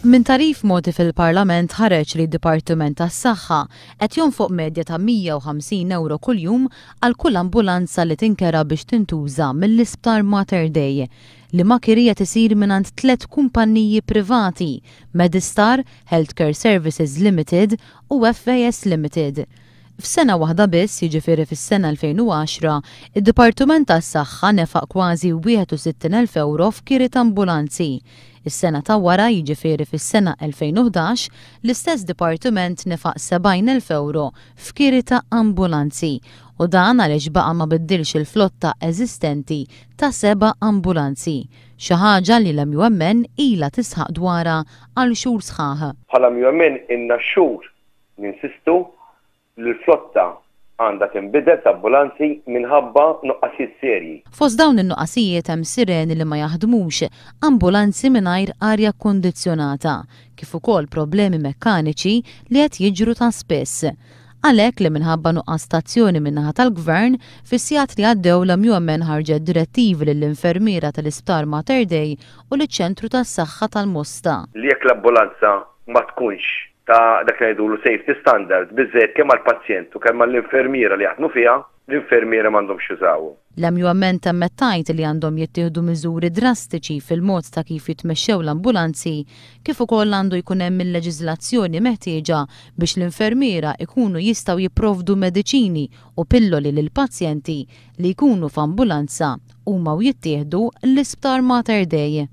Minn tagħrif mogħti fil-Parlament ħareġ li d-Dipartiment tas-Saħħa qed jonfoq medja ta' 150 ewro kuljum għal kull ambulanza li tinkera biex tintuża mill-Isptar Mater Dei, liema kiri qed isir mingħand tlett kumpanniji privati, Medistar, Healthcare Services Limited u FAS Limited. F'sena waħda biss, jiġifieri fis-sena 2010, id-Dipartiment tas-Saħħa nefaq kważi 61,000 ewro f'kiri t'ambulanzi. Is-sena ta' wara, jiġifieri fis-sena 2011, l-istess dipartiment nefaq 70,000 ewro f'kiri ta' ambulanzi. U dan għaliex baqa' ma biddilx il-flotta eżistenti ta' seba' ambulanzi. Xi ħaġa li l-MUMN ilha tisħaq dwarha għal xhur sħaħ. Bħala MUMN ilna xhur Ninsistu li l-flotta għandha tinbidel ta' ambulanzi minħabba nuqqasijiet serji. Fost dawn in-nuqqasijiet hemm sireni li ma jaħdmux, ambulanzi mingħajr arja kkundizzjonata, kif ukoll problemi mekkaniċi li qed jiġru ta' spiss. Għalhekk li minħabba nuqqas ta' azzjoni min-naħa tal-Gvern, fis-sigħat li għaddew l-MUMN ħarġet direttivi lill-infermiera tal-Isptar Mater Dei u liċ-Ċentru tas-Saħħa tal-Mosta. Li jekk l-ambulanza ma tkunx ta' dak li ngħidulu safety standard biżżejjed kemm għall-pazjent u kemm għall-infermiera li jaħdmu fiha, l-infermiera m'għandhomx jużawhom. L-MUMN temmet tgħid li għandhom jittieħdu miżuri drastiċi fil-mod ta' kif jitmexxew l-ambulanzi kif ukoll għandu jkun hemm il-leġiżlazzjoni meħtieġa biex l-infermiera jkunu jistgħu jipprovdu mediċini u pilloli lill-pazjenti li jkunu f'ambulanza huma u jittieħdu l-Isptar Mater Dei.